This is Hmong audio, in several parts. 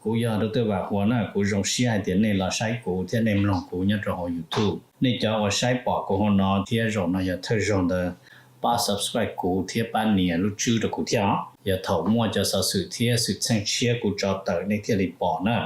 Kuv yog Dr. Vam Huas na, kuv zoo siab hais tias nej los saib kuv thiab nej mloog kuv nyob rau hauv YouTube. Nej cov uas saib pom kuv hauv no thiab zaum no yog thawj zaug ntawd, pab subscribe kuv thiab pab nias lub tswb rau kuv thiab os. Yog thaum muaj cov xov xwm thiab xwm txheej tshiab kuv tso tawm nej thiaj li pom na.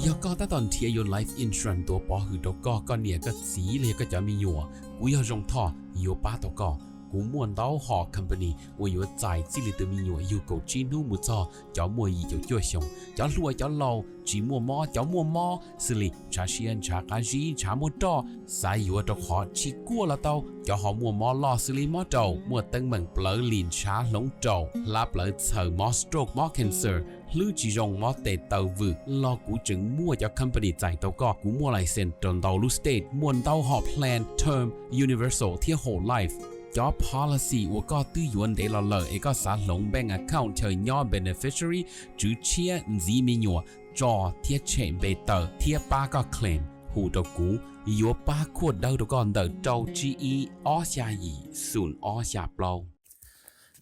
Yog koj tab tom nrhiav yuav life insurance tuav pov hwm rau koj, koj niam koj txiv los yog koj cov me nyuam, kuv yog Zoo Thoj yuav pab tau koj. Kuv muaj ntau hom company uas yuav txais txij li tus me nyuam yug kaum tsib hnub mus txog cov muaj yim caum cuaj xyoos, cov hluas cov laus, tsis muaj mob cov muaj mob, xws li ntshav siab ntshav qab zib ntshav muaj roj, xav yuav rau qhov tsis kuaj los tau, cov ho muaj mob loj xws li mob raum, muaj teeb meem plawv lim ntshav hloov raum, hlab plawv txhaws, mob stroke mob cancer, hlwb tsis zoo mob tes taw vwm los kuv tseem muaj cov company txais tau koj. Kuv muaj license rau ntau lub state, muaj ntau hom plan term, universal thiab whole life. Cov policy uas koj twb yuav ntev los lawm es koj xav hloov bank account chaw nyob beneficiary, tswv tshiab, ntxiv me nyuam, tso thiab tshem npe tawm thiab pab koj claim, hu rau kuv, yuav pab khuaj dawb rau koj ntawm rau tsib ib ob xya yim xoom ob xya plaub.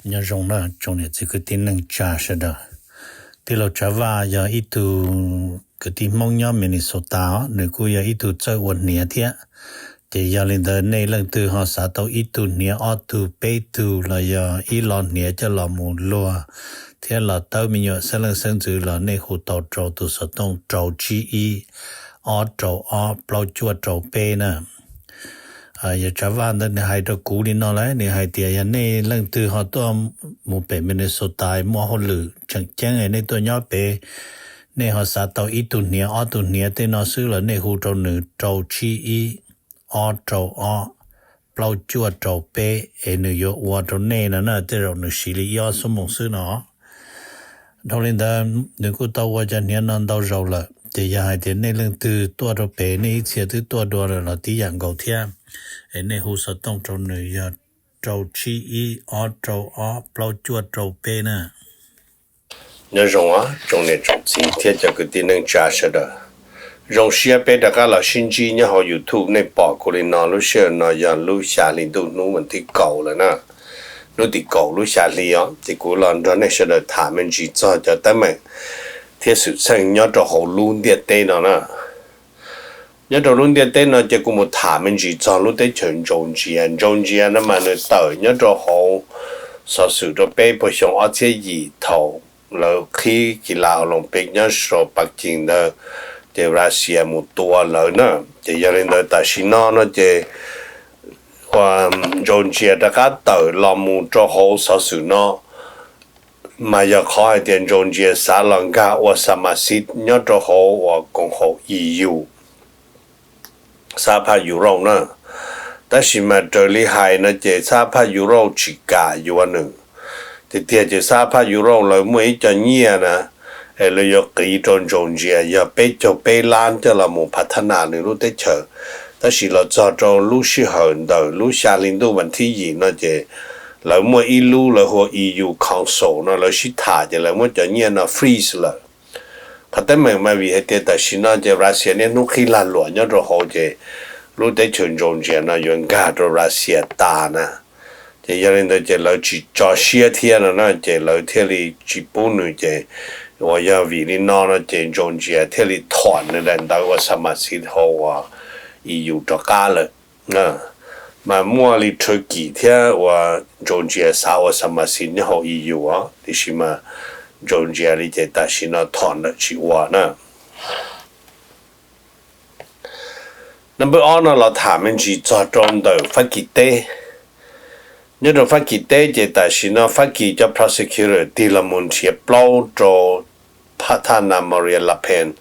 Nyob zoo na tsoom niam txiv kwv tij neej tsa sawv daws. Tij laug Tsav Vaj yog ib tug kwv tij Hmoob nyob Minnesota os, nws kuj yog ib tug txawj ua hniav thiab. Ces yog li ntawd nej leej twg ho xav tau ib tug hniav ob tug peb tug los yog ib lo hniav coj los mus luag thiab los tawb me nyuam xeeb leej xeeb ntxwv los nej hu tau rau tus xov tooj rau tsib ib ob rau ob plaub cuaj rau peb na. Yawg Tsav Vaj ntawd nws hais rau kuv li no lawm, nws hais tias yog nej leej twg ho tuaj mus pem Minnesota muaj hauj lwm tseem ceeb nej tuaj nyob pem, nej ho xav tau ib tug hniav ob tug hniav tej no xwb los nej hu rau nws rau tsib ib ob rau ob plaub cuaj rau peb es nws yuav ua rau nej no na, tej zaum nws siv li ib ob xuab moos xwb no. Dhau li ntawd nws kuj tau ua cov hniav no ntau zaus lawm, ces yog hais tias nej leej twg tuaj rau pem nej ib txhia twb tuaj dua lawm los tib yam nkaus thiab, es nej hu xov tooj rau nws yog rau tsib ib ob rau ob plaub cuaj rau peb na. Nyob zoo tsoom niam tsoom txiv thiab cov kwv tij neej tsa sawv daws. Zoo siab peb rov qab los sib ntsib nyob hauv YouTube. Nej pom kuv li no lub sij hawm no yog lub xya hli ntuj hnub vas thib kaum lawm na. Hnub tim kaum lub xya hli os, ces kuv los nrog nej sawv daws tham me ntsis txog cov teeb meem thiab xwm txheej nyob rau hauv lub ntiaj teb no na. Nyob rau lub ntiaj teb no ces kuv mus tham me ntsis txog lub teb chaws Georgia. Georgia no mas nws tawm nyob rau hauv xov xwm rau peb puas xyoo ob txhiab yim thaum lawv qhib kis las Olympic nyob rau Peking ntawd, ces Russia mus tua lawv na. Ces yog li ntawd tam sim no no ces Georgia rov qab tawm los mus rau hauv xov xwm no, mas yog qhov hais tias Georgia xav los nkag ua xa ma xib nyob rau hauv uas koom haum E U, sab phaj Europe na. Tab sis mas raws li hais no ces sab phaj Europe tsis kam yuav nws. Tiag tiag ces sab phaj Europe lawv muaj ib co nyiaj na, es lawv yuav qiv rau Georgia yog peb caug peb lab coj los mus phav thab nas nws lub teb chaws. Tab sis los txog rau lub sij hawm ntawm lub xya hli ntuj vas thib yim no ces lawv muaj ib lub lawv hu ua E U Council no lawv sib tham ces lawv muab cov nyiaj no freeze lawm. Qhov teeb meem mas vim hais tias tam sim no ces Russia niaj hnub qhib lag luam nyob rau hauv ces lub teb chaws Georgia no yuav nkag rau Russia tas na. Ces yog li ntawd ces lawv tsis tso siab thiab no na, ces lawv thiaj li tsis pub nws. Ces uas yog vim li no no ces Georgia thiaj li thom nws daim ntawv ua xa ma xib hauv uas E U rov qab lawm. Mas muaj li Turkey thiab uas Georgia xav ua xa ma xib nyob hauv E U os, tiam sis mas Georgia li ces tam sim no thom ntawm tsis ua na. Number ob no los tham me ntsis txog rau ntawm Fab Kis teb. Nyob rau Fab Kis teb ces tam sim no Fab Kis cov prosecutor tig los mus nrhiav plaub rau phav thab nas Maria Le Pen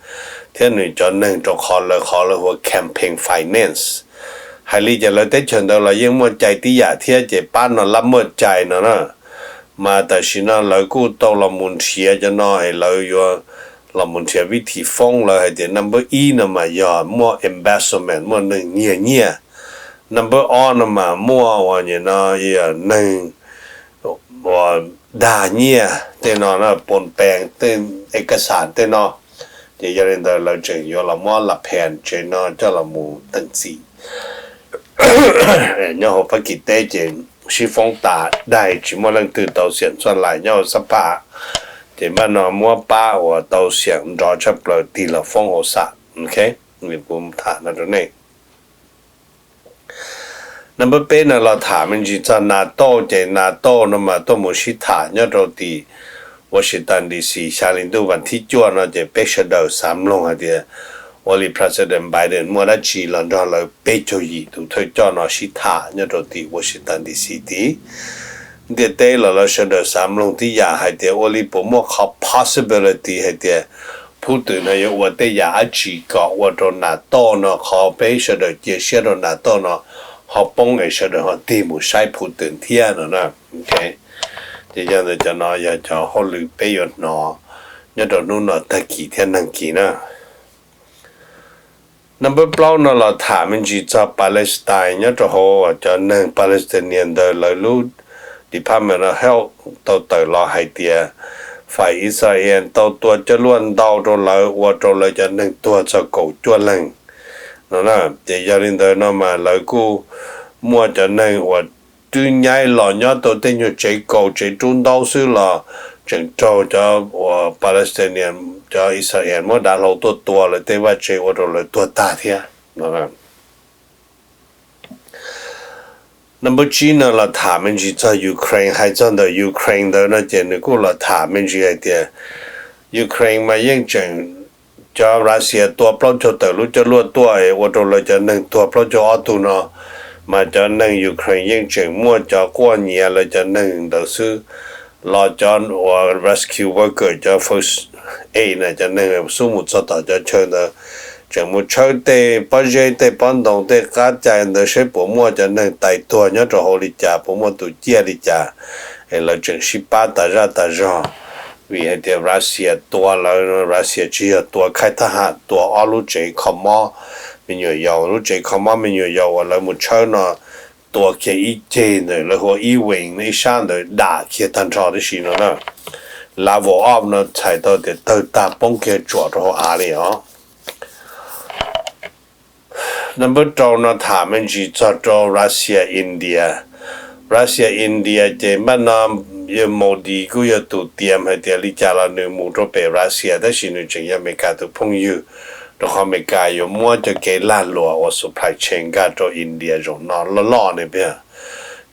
thiab nws cov neeg rau qhov lawv qhov lawv hu ua campaign finance. Hais li ces lawv teb chaws ntawd los yeej muaj cai tib yam thiab ces pab no lab muaj cai no na. Mas tam sim no lawv kuj tau los mus nrhiav cov no es lawv yuav los mus nrhiav vib thim foob. Lawv hais tias number ib no mas yog muaj embezzlement, muaj neeg nyiag nyiaj. Number ob no mas muaj uas nim no neeg uas dag nyiaj tej no na, pon pees tej, e kas xas tej no. Ces yog li ntawd lawv tseem yuav los muab Le Pen tsev no coj los mus teem txim. Nyob hauv Fab Kis teb ces sib foob tas daig tsis muaj leej twg tau xiam txoj lais nyob hauv xab phaj, ces npaj no muab pab uas tau xiam nrov tshaj plaws tig los foob hauv xam. Kuv tham no rau nej. Number peb no los tham me ntsis txog NATO, ces NATO no mas tuaj mus sib tham nyob rau tim Washington D C xya li ntuj vas thib cuaj no, ces peb sawv daws xav mloog hais tias ua li President Biden muaj dab tsi los nrog lawv peb caug yim tus thawj coj no sib tham nyob rau tim Washington D C tid. Ntiaj teb los lawv sawv daws xav mloog tib yam hais tias ua li puas muaj qhov possibility hais tias Putin no yuav ua tej yam dab tsi kom ua rau NATO no, qhov peb sawv daws cia siab rau NATO no ho poob es sawv daws ho tig mus saib Putin thiab no na. Ces yog ntawd cov no yog cov hauj lwm peb yuav hnov nyob rau hnub no tag kis thiab nag kis na. Number plaub no los tham me ntsis txog Palestine nyob rau hauv cov neeg Palestinian ntawd lawv lub Department of Health tau tawm los hais tias fais Israel tau tua coj luaj ntau rau lawv ua rau lawv cov neeg tuag txog kaum cuaj leeg no na. Ces yog li ntawd no mas lawv kuj muaj cov neeg uas twb nyaib los nyob tau tej nyuag tsev kaus tsev rub ntaub xwb los tseem raug cov uas Palestinian, cov Israel muab dav hlau tuaj tua lawv tej vaj tse ua rau lawv tuag tag thiab no. Number tsib no los tham me ntsis txog Ukraine. Hais txog ntawm Ukraine ntawd no ces nws kuj los tham me ntsis hais tias Ukraine mas yeej tseem, cov Russia tua plaub caug tawm lub coj luaj tuaj es ua rau lawv cov neeg tuag plaub caug ob tug no, mas cov neeg Ukraine yeej tseem muaj cov quaj nyiav lawv cov neeg ntawd xwb. Los cov uas rescue worker, cov first aid na, cov neeg xub mus txog tom cov chaw ntawd tseem mus tshawb tej pob zeb tej pob ntoo tej qab cai ntawd seb puas muaj cov neeg tais tuag nyob rau hauv li cas, puas muaj tus ciaj li cas, es lawv tseem sib pab tas zaj tas zog. Vim hais tias Russia tua lawv, Russia tsis yog tua khaib thab ham, tua ob lub tsev kho mob me nyuam yaus, lub tsev kho mob me nyuam yaus uas lawv mus tshawb no tua kiag ib ceg ntawm lawv hu ua ib weem ib sab ntawd dam kiag tag nrho tib si no na. Level up no txhais tau tias tawg tag poob kiag tsuam rau hauv av li os. Number rau no tham me ntsis txog rau Russia India. Russia India ces npaj no yawg Modi kuj yog tus tias hais tias li cas los nws mus rau pem Russia tab sis nws tseem yog Amelikas tus phooj ywg, rau qhov Amelikas yuav muab cov kev lag luam uas supply chain nkag rau India zaum no loj loj ne peb.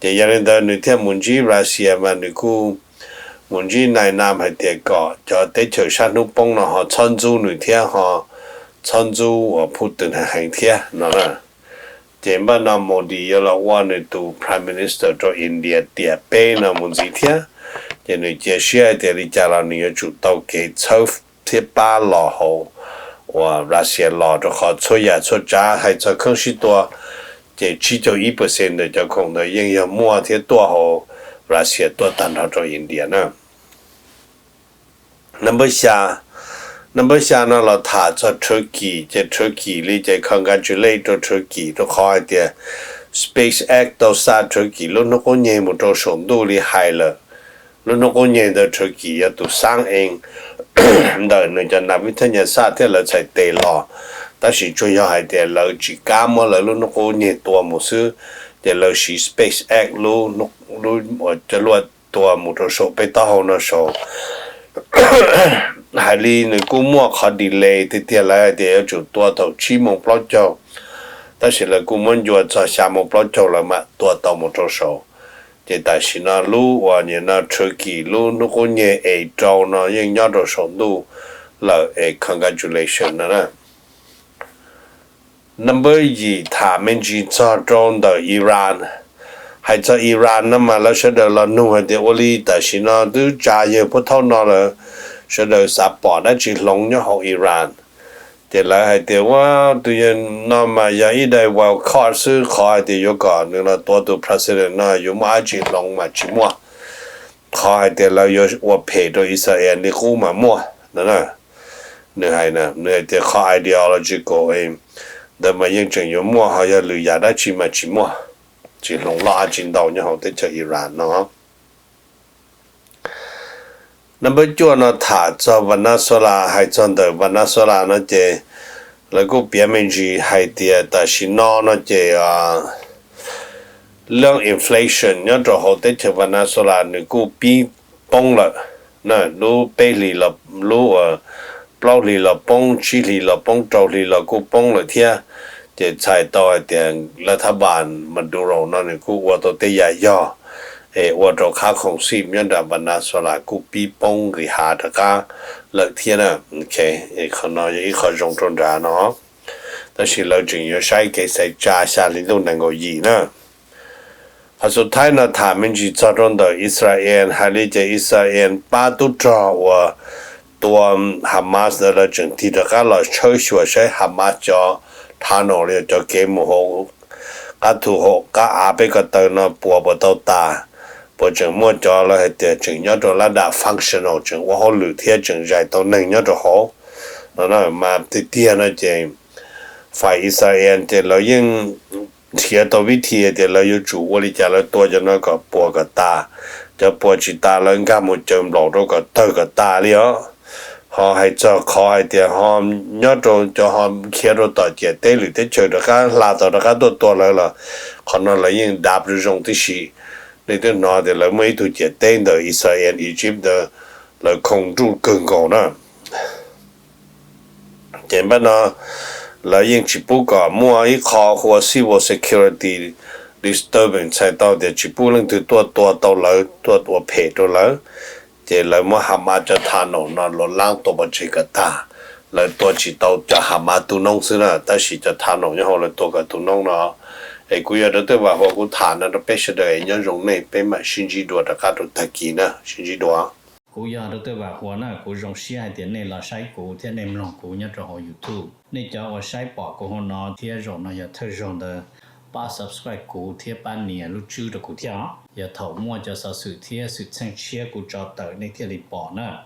Ces yog li ntawd nws thiaj mus ntsib Russia mas nws kuj mus ntsib nai nam hais tias kom cov teb chaws sab hnub poob no ho txhob ntxub nws thiab ho txhob ntxub uas Putin heev heev thiab no na. Ces npaj no Modi yuav los ua nws tus Prime Minister rau India tiam peb no mus ntxiv thiab. Ces nws cia siab hais tias li cas los nws yuav tsum tau kev txhawb thiab pab los hauv uas Russia los, rau qhov txhua yam txhua tsav hais txog kheeb sib tua ces tsib caug ib percent ntawm cov khoom ntawd yeej yog muaj thiab tuaj hauv Russia tuaj tag nrho rau India na. Number xya, number xya no los tham txog Turkey, ces Turkey li ces congratulate rau Turkey rau qhov hais tias SpaceX tau xa Turkey lub hnub qub nyeg mus rau saum ntuj li hais lawm. Lub hnub qub nyeg ntawd Turkey yog tus xab ees ntawm nws cov nas vib thab nyas xaj thiab lawv txhais tes los, tab sis tsuas yog hais tias lawv tsis kam muab lawv lub hnub qub nyeg tua mus xwb, ces lawv siv SpaceX lub, lub uas coj luaj tua mus rau saum peb taub hau no saud. Hais li nws kuj muaj qhov delay tiag tiag, lawv hais tias yuav tsum tua thaum tsib moos plaub caug, tab sis lawv kuj muab ncua txog xya moos plaub caug lawv mam tua tau mus rau saud. Ces tam sim no lub uas nim no Turkey lub hnub qub nyeg es rau no yeej nyob rau saum ntuj lawm es congratulation no na. Number yim tham me ntsis txog rau ntawm Iran. Hais txog Iran no mas lawv sawv daws los nug hais tias ua li tam sim no twb tsa yawg puab thaub no lawm, sawv daws xav pom dab tsi hloov nyob hauv Iran. Ces lawv hais tias ua tus yawg no mas yog ib daim wild card xwb, qhov hais tias yuav kom nws los tua tus president no yuav muaj dab tsi hloov mas tsis muaj. Qhov hais tias lawv yuav ua phem rau Israel li qub mas muaj no. Nws hais, nws hais tias qhov ideological ntawd mas yeej tseem yuav muaj, ho yog lwm yam dab tsi mas tsis muaj, tsis hloov loj dab tsi ntau nyob hauv teb chaws Iran no. Number cuaj no tham txog Venezuela. Hais txog ntawm Venezuela no ces lawv kuj piav me ntsis hais tias tam sim no no ces lub inflation nyob rau hauv teb chaws Venezuela nws kuj pib poob lawm na, lub peb hlis los, lub uas plaub hlis los poob, tsib hlis los poob, rau hlis los kuj poob lawm thiab. Ces txhais tau hais tias lav thab npas Maduro no nws kuj ua tau tej yam yog es ua rau qhab khoom xim nyob nram Venezuela kuj pib poob nqis hav rov qab lawm thiab na. Qhov no yog ib qho zoo rau nrad no, tab sis lawv tseem yuav saib kev xaiv tsa xya hli ntuj nees nkaum yim na. Qhov xub thawj no tham me ntsis txog rau ntawm Israel, hais li ces Israel pab tub rog uas tua Hamas ntawd lawv tseem tig rov qab los tshawb xyuas saib Hamas cov tunnel los yog cov kev mus hauv qab thu hauv qab av peb ko taw no puas puas tau tas, puas tseem muaj cov lawv hais tias tseem nyob rau lab dam functional, tseem ua hauj lwm thiab tseem zais tau neeg nyob rau hauv no. Mas tiag tiag no ces fais Israel ces lawv yeej nrhiav tau vib thi tias lawv yuav tsum ua li cas lawv tua cov no kom puas kom tas, cov puas tsis tas lawv nkag mus caws nplaum rau kom tawg kom tas li os. Ho hais txog qhov hais tias ho nyob rau cov ho khiav rau tom ciam teb lwm teb chaws rov qab hla tau rov qab tuaj tua lawv los qhov no lawv yeej dab zoo tib si. Nej twb hnov tias lawv muaj ib tug ciam teb ntawm Israel, Egypt ntawd lawv khoo nruj kawg nkaus na. Ces npaj no lawv yeej tsis pub kom muaj ib qho hu ua civil security disturbance, txhais tau tias tsis pub leej twg tuaj tua tau lawv, tuaj ua phem rau lawv. Ces lawv muab Hamas cov tunnel no luv laab tua pov tseg kom tag, lawv tua tsis tau cov Hamas tu noob xwb na, tab sis cov tunnel nyob hauv lawv tua kom tu noob no. Es kuv yog Doctor Vam Huas kuv tham no rau peb sawv daws, nyob zoo nej, peb mam sib ntsib dua rov qab rau tag kis na, sib ntsib dua. Kuv yog Doctor Vam Huas na, kuv zoo siab hais tias nej los saib kuv thiab nej mloog kuv nyob rau hauv YouTube. Nej cov uas saib pom kuv hauv no thiab zaum no yog thawj zaug ntawd, pab subscribe kuv thiab pab nias lub tswb rau kuv thiab os. Yog thaum muaj cov xov xwm thiab xwm txheej tshiab kuv tso tawm nej thiaj li pom na.